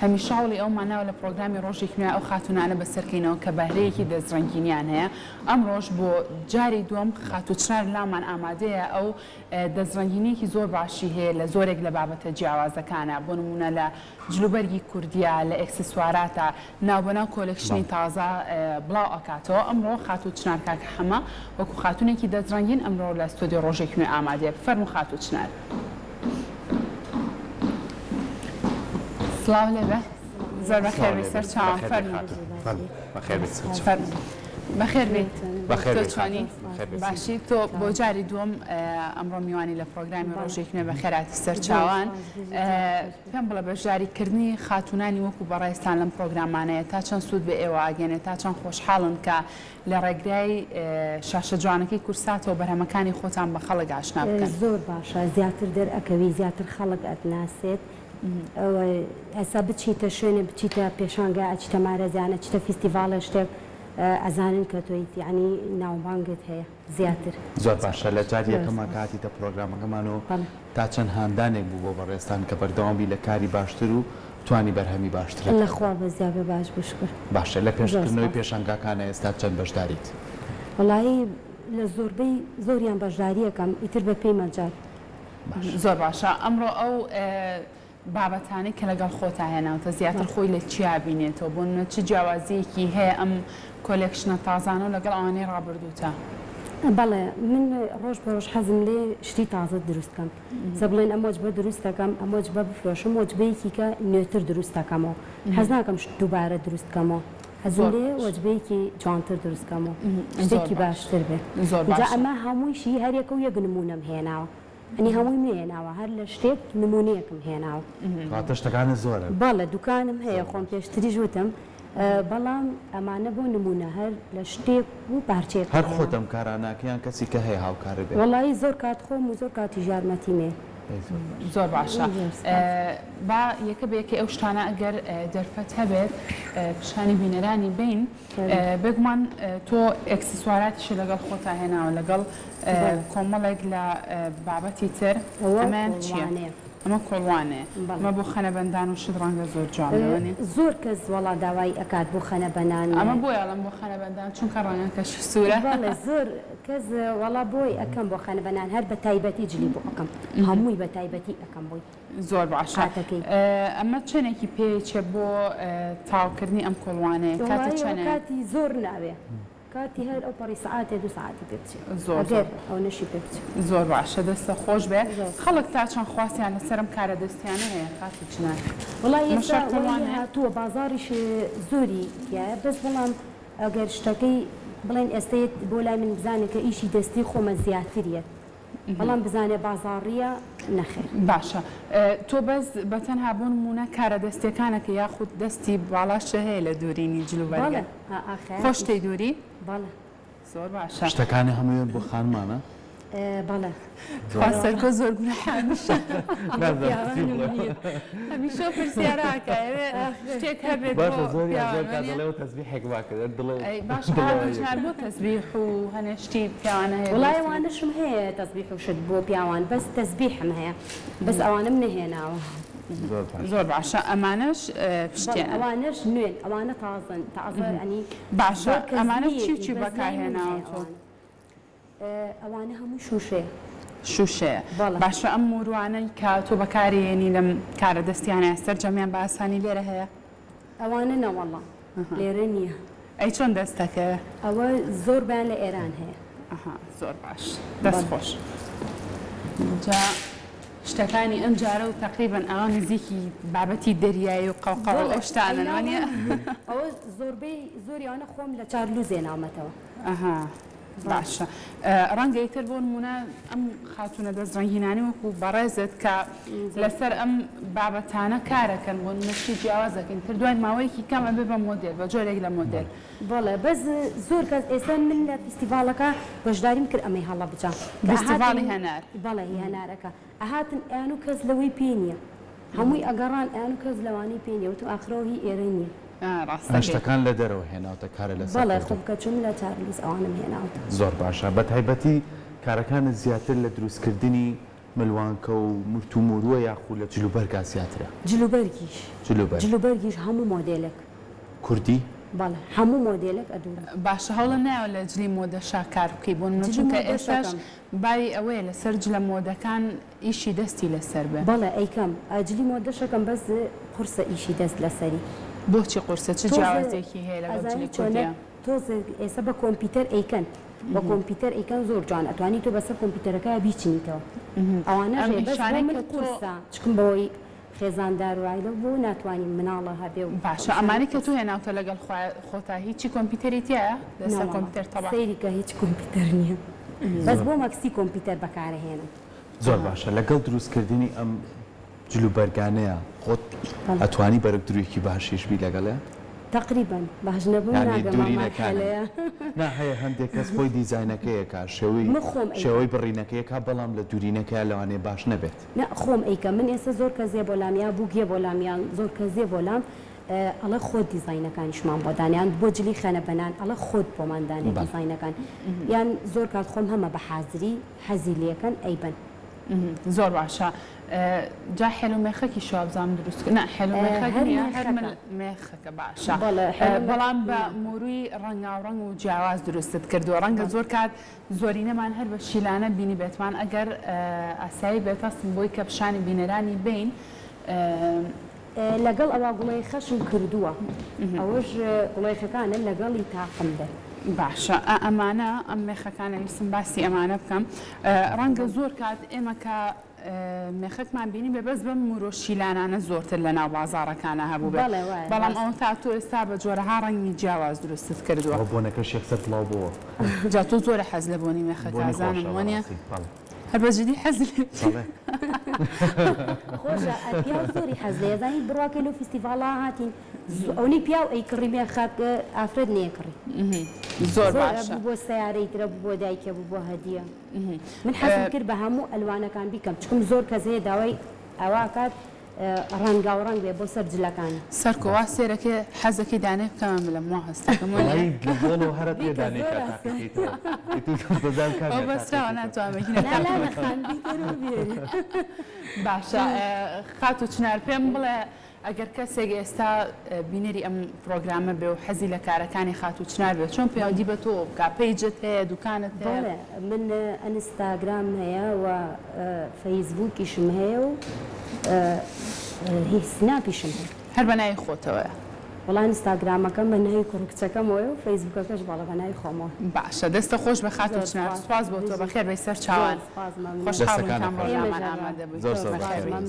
هەمیشە هەوڵی ئەوەمان ناوە لە پڕۆگرامی ڕۆژێکی نوێ ئەو خاتوونانە بەسەرکەینەوە کە بەهرەیەکی دەستڕەنگینیان هەیە، ئەمڕۆش بۆ جاری دووەم خاتوو چنار لامان ئامادەیە ئەو دەستڕەنگینیەکی زۆر باشی هەیە لە زۆرێک لە بابەتە جیاوازەکانا بۆ نموونە لە جلوبەرگی کوردیا لە ئێکسسواراتا ناوبەناو collection ی تازە بڵاو ئەکاتەوە ئەمڕۆ خاتوو چنار کاکە حەمە وەکو خاتوونێکی دەستڕەنگین ئەمڕۆ لە ستۆدیۆ ڕۆژێکی نوێ ئامادەیە فەرموو خاتوو چنار. سڵاو لێبێ زۆر بەخێر بێی سەرچاوم فەرموو فەرموو بەخێر بێیت تۆ چۆنی باشی تۆ بۆ جاری دووەم ئەمڕۆ میوانی لە پرۆگرامی ڕۆژێک نوێ بەخێراتی سەرچاوان پێم بڵێ بەشداری کردنی خاتوونانی وەکو بەڕێزتان لەم پرۆگرامانەیە تا چەند سوود بە ئێوە ئەگەێنێ تا چەند خۆشحاڵن کە لە ڕێگرای شاشە جوانەکەی کورساتەوە بەرهەمەکانی خۆتان بە خەڵک ئاشنا بکەن. زۆر باشە زیاتر دەرئەکەوی زیاتر خەڵک ئەتناسێت ئێستا بچیتە شوێنێ بچیتە پێشانگا ئەچیتە مارەزیان ئەچیتە فیستیڤاڵێ شتێک ئەزانن کە تۆیت یانی ناوبانگت هەیە زیاتر. زۆر باشە لە جاری یەکەما کە هاتیتە پرۆگرامەکەمان و تا چەند هاندانێک بوو بۆ بەڕێزتان کە بەردەوام بی لە کاری باشتر و توانی بەرهەمی باشترت لە خوا بەزیا بێ باش بوو شوکر. باشە لە پێش زۆر کردنەوەی سوپاس. پێشانگاکانە ئێستا چەند بەشداریت؟ وەڵایی لە زۆربەی زۆریان بەشداری ئەکەم ئیتر بە پێی مەجال. باشە. زۆر باشە ئەمڕۆ ئەو بابەتانەی کە لەگەڵ خۆتا هێناوتە زیاتر خۆی لە چیا بینێتەوە بۆ نمونە چ جیاوازیەکی هەیە ئەم collection ە تازانە و لەگەڵ ئەوانەی ڕابردووتا؟ بەڵێ من ڕۆژ بە ڕۆژ حەزم لێ شتی تازە دروست کەم سە بڵێن ئەم وەجبە دروست دەکەم ئەم وەجبە بفرۆشم وەجبەیەکی کە نوێتر دروست دەکەمەوە حەز ناکەم شت دووبارە دروست کەمەوە حەزم زۆر لێ باش. وەجبەیەکی جوانتر دروست کەمەوە زۆر شتێکی باش باشتر بێ زۆر جا باشە. ئەمە هەموویشی هەریەکە و یەک نموونەم هێناوە ئەنی هەموویم نەهێناوە هەر لە شتێک نموونەیەکم هێناوە. کەواتە شتەکانت زۆرن. بەڵێ دوکانم هەیە زۆر خۆم باش. پێشتریش وتم بەڵام ئەمانە بۆ نموونە هەر لە شتێک و پارچەیەکم هەر خۆت هێناوە. ئەم کارانە ئەکەی یان کەسی کە هەیە هاوکارت بێ؟ وەڵایی زۆر کات خۆم و زۆر کاتیش یارمەتیم هەیە. ئەی زۆر باش. زۆر باشە زۆر سوپاس. با یەکە بە یەکەی ئەو شتانە ئەگەر دەرفەت هەبێت پیشانی بینەرانی بەین. بێگومان تۆ ئێکسسواراتیشت لەگەڵ خۆتا هێناوە لەگەڵ کۆمەڵێک لە بابەتی تر ئەمەیان چییە؟ ئەمە کۆڵوانەیە ئەمە بۆ خەنەبەندان و شت ڕەنگە زۆر جوان بێ وەنیە؟ زۆر کەس وەڵا داوای ئەکات بۆ خەنەبەنان. ئەمە بۆیە ئەڵێم بۆ خەنەبەندان چونکە ڕەنگەکەشی سوورە. بەڵێ زۆر کەس وەڵا بۆی ئەکەم بۆ خەنەبەنان هەر بە تایبەتی جلی بۆ ئەکەم هەمووی بە تایبەتی ئەکەم بۆی. زۆر باشە ئەمە چەنێکی پێچێ بۆ تاوکردنی ئەم کۆڵوانەیە کاتی چەنێ؟ کاتی زۆر ناوێ کاتی هەر ئەو پەڕی سەعاتێ دو سەعاتی پێ بچێ زۆر ئەگەر ئەو نەشی پێ بچێ. زۆر باشە دەستە خۆش بێ خەڵک تا چەند خواستیان لەسەر ئەم کارە دەستیانە هەیە خاتوو چنار؟ وەڵا ئێستا وای لێ هاتووە بازاڕیش زۆری تیایە بەس بەڵام ئەگەر شتەکەی بڵێن ئێستا یەت بۆ لای من بزانێ کە ئیشی دەستی خۆمە زیاتر یەت بەڵام بزانێ بازاڕیە نەخێر. باشە تۆ بەس بەتەنها بۆ نموونە کارە دەستیەکانەکە یاخود دەستی باڵاشت هەیە لە دوورینی جل و بەرگە بەڵێ ئا خەیاتیش خۆشت دەیدووری؟ بەڵێ. زۆر باشە. شتەکانی هەموویان بۆ خانمانە؟ بەڵێ. تخوا سەرکۆ زۆر گوناحە هەمیشە هەمیشە ئەو پرسیارە ئەکا ئەوێ شتێک هەبێت بۆ باشە زۆریان پیاوان زۆر کات وەنیە؟ دەڵێ و تەزبیحێک وا کرد دڵێ ئەی باشە هاتوو چنار بۆ تەزبیح و هەنێ شتی پیاوانە هەیە وەڵای دروستی ئەوانەشم هەیە تەزبیح و شت بۆ پیاوان بەس تەزبیحم هەیە بەس ئەوانەم نەهێناوە. زۆر باشە. زۆر باشە ئەمانەش بەڵێ پشتێنن. ئەوانەش نوێن ئەوانە تازەن تازە یانی باشە زۆر کەس ئەمانە چی و نییەتی چی بەس بەکار لای من هێناوە هەیە تۆ؟ ئەوانە. ئەوانە هەمووی شووشەیە. شووشەیە. بەڵێ. باشە ئەم موروانەی کە تۆ بەکاری یەنی لەم کارە دەستیانەیە سەرجەمیان بە ئاسانی لێرە هەیە؟ ئەوانە نەوەڵا لێرە نییە. ئەی چۆن دەستەکەوێ؟ ئەوە زۆر بەیان لە ئێران هەیە. ئەها زۆر باش دەست خۆش. جا شتەکانی ئەم جارە و تەقریبەن ئەوە نزیکی بابەتی دەریایی و قەوقەع و ئەو شتانەن وانیە؟ ئەوە زۆربەی زۆری ئەوانە خۆم لە چارلوز هێناومەتەوە. ئەها باشە ڕەنگە ئیتر بۆ نموونە ئەم خاتوونە دەست ڕەنگینانەی وەکو بەڕێزت کە لەسەر ئەم بابەتانە کارەکەن بۆ نموونە شتی جیاواز دەکەن تر دوای ماوەیەکی کەم ئەبێ بە مۆدێل بە جۆرێک لە مۆدێل. بەڵێ بەس زۆر کەس ئێستا من لە فیستیڤاڵەکە بەشداریم کرد ئەمەی هەڵەبجە کە فیستیڤاڵی ئەهاتن هەنار. بەڵێ هی هەنارەکە ئەهاتن ئەیان و کەس لەوەی پێ نییە هەمووی ئەگەڕان ئەیان و کەس لەوانەی پێ نییە وتم ئاخرەوە هی ئێرە نییە. ڕاستەکەی. شتەکان لە دەرەوە هێناوتە کارە لەسەر بەڵێ کردوون. خۆم کە چووم لە چارلز ئەوانەم هێناوتە. زۆر باشە بەتایبەتی کارەکانت زیاتر لە دروستکردنی. ملوانکە و مرت و موروە یاخو لە جلوبەرگا زیاترە؟ جلوبەرگیش. جلوبەرگ. جلوبەرگیش هەموو مۆدێلێک. کوردی؟ بەڵێ هەموو مۆدێلێک ئەدوورم. باشە هەوڵە نایەوە لە جلی مۆدەشا کار بکەی بۆ نمونە جلی چونکە مۆدەش ئێستاش ئەکەم. باوی ئەوەیە لەسەر جلە مۆدەکان ئیشی دەستی لەسەر بێ. بەڵێ ئەیکەم جلی مۆدەش ئەکەم بەس قورسە ئیشی دەست لەسەری. بۆچی قورسە چ تۆزێ جیاوازیەکی هەیە لەگەڵ ئەزانی جلی چۆنە کوردیا؟ تۆزێک ئێسە بە کۆمپیوتەر ئەیکەن بە کۆمپیوتەر ئەیکەن زۆر جوان ئەتوانی تۆ بەسەر کۆمپیوتەرەکەیا بیچنیتەوە ئەوانەش ئەم هەیە بەس بۆ ئیشانەی من کە تۆ قورسە چکم بەوەی خێزاندار و عایلە بۆ ناتوانی مناڵە هەبێ و باشە ئەو شتانە ئەمانەی کە تۆ قورسە. هێناوتە لەگەڵ خۆتا هیچی کۆمپیوتەری تیایە لەسەر نەوەڵا کۆمپیوتەر تەبع. سەیری کە هیچ کۆمپیوتەر نیە بەس زۆر بۆ مەکسی کۆمپیوتەر بەکارەهێنم. زۆر باشە لەگەڵ دروست کردنی ئەم جل و بەرگانەیە خۆت بەڵێ. ئەتوانی بەرگ درویەکی باشیش بی لەگەڵیا؟ تەقریبەن باش نەبم یانی ناگەمە دورینەکانم مەرحەلەیە. نا هەیە هەندێک کەس خۆی دیزاینەکەی ئەکا شێوەی من خۆم ئەیکەم. شێوەی بڕینەکەی ئەکا بەڵام لە دورینەکەیا لەوانەیە باش نەبێت. نا خۆم ئەیکەم من ئێستا زۆر کەس یە بۆ لام یا بوک یە بۆ لام یان زۆر کەس یە بۆ لام ئەڵێ خۆت دیزاینەکانیشمان بۆ دانێ یان بۆ جلی خەنە بەنان ئەڵێ خۆت بۆمان دانێ بەڵێ. دیزاینەکان یان زۆر کات خۆم هەمە بە حازری حەزی لێکەن ئەیبەن. زۆر باشە جا حێل و مێخەکیش وابزانم دروست نا حێل و مێخەک هەر نییە هەر مێخەکە. مێخەکە باشە بەڵێ حێل و مێخ بەڵام بە نییە. موروی ڕەنگاوڕەنگ و جیاواز دروستت کردووە ڕەنگە بەڵێ. زۆر کات زۆرینەمان هەر بە شیلانە بینیبێتمان ئەگەر ئاسایی بێت هەستم بۆی کە پیشانی بینەرانی بەین. لەگەڵ ئەوە گوڵەیخەشم کردووە ئەوەش گوڵەیخەکانە لەگەڵی تاقم دەر. باشە ئا ئەمانە ئەم مێخەکانە ویستم باسی ئەمانە بکەم ڕەنگە زۆر کات ئێمە کە مێخەکمان بینی بێ بەس بەم مورۆ شیلانانە زۆرتر لە ناو بازاڕەکانا هەبووبێ بەڵێ وایە بەڵام ڕاستە. ئەوەتا تۆ ئێستا بە جۆرەها ڕەنگی جیاواز دروستت کردووە. ئەوە بۆنەکەش یەکسەر بڵاو بۆوە. جا تۆ زۆرە حەز لە بۆنی مێخەکە بۆنی ئەزانم خۆشە وەنیە؟ بەڕاستی بەڵێ. هەر بە جدی حەز لێ بەڵێ. خۆشە پیاو زۆری حەز لێیە زانی بڕواکەی لەو فیستیڤاڵا هاتین ئەونەی پیاو ئەیکڕی مێخەک ئافرەت نەیەکڕی زۆر زۆر باشە. ئەبوو بۆ سەیارەی ترە بوو بۆ دایکە بوو بۆ هەدیە من حەزم کرد بە هەموو ئەلوانەکان بیکەم چکم زۆر کەس هەیە داوای ئەوە ئەکات ڕەنگاو ڕەنگ بێ بۆ سەر جلەکانی. سەرکۆ وا سێرەکەی حەزەکەی دانەی بکەمە ملم وا هەستەکەم وەنیە؟ وەڵایی لە هۆڵەوە هەرت لێ بیکە دانەی زۆر کا ئاسان. تاقیکەیتەوە ئیتر دەزانم ئەو کامیان بەستراوە تاقیکەیتەوە. ناتوانم بگیرم نا لانە خان بیکەرەوە بێرە. باشە خاتوو چنار پێم بڵێ ئەگەر کەسێک ئێستا بینەری ئەم پڕۆگرامە بێ و حەزی لە کارەکانی خاتوو چنار بێ چۆن پەیوەندی بە تۆوە بکا؟ page ت هەیە؟ دوکانت هەیە؟ بەڵێ من ئەنستاگرام هەیە و فەیسبووکیشم هەیە و هی سناپیشم هەیە. هەر بە ناوی خۆتەوەیە؟ وەڵا ئینستاگرامەکەم بە ناوی کوڕ و کچەکەمەوەیە و فەیسبووکەکەش بەڵێ بە ناوی خۆمەوە. باشە دەستە خۆش بێ خاتوو زۆر چنار سوپاس سوپاس بۆ تۆ بژیت. بەخێر بێی سەر زۆر چاوان سوپاس مەمنون. خۆشحاڵ بووین دەستەکانت کە ئەم خۆش ڕۆژامان ئێمەش ئامادە بووی زۆر زۆر بەخێر بەخێر بێی. بێی.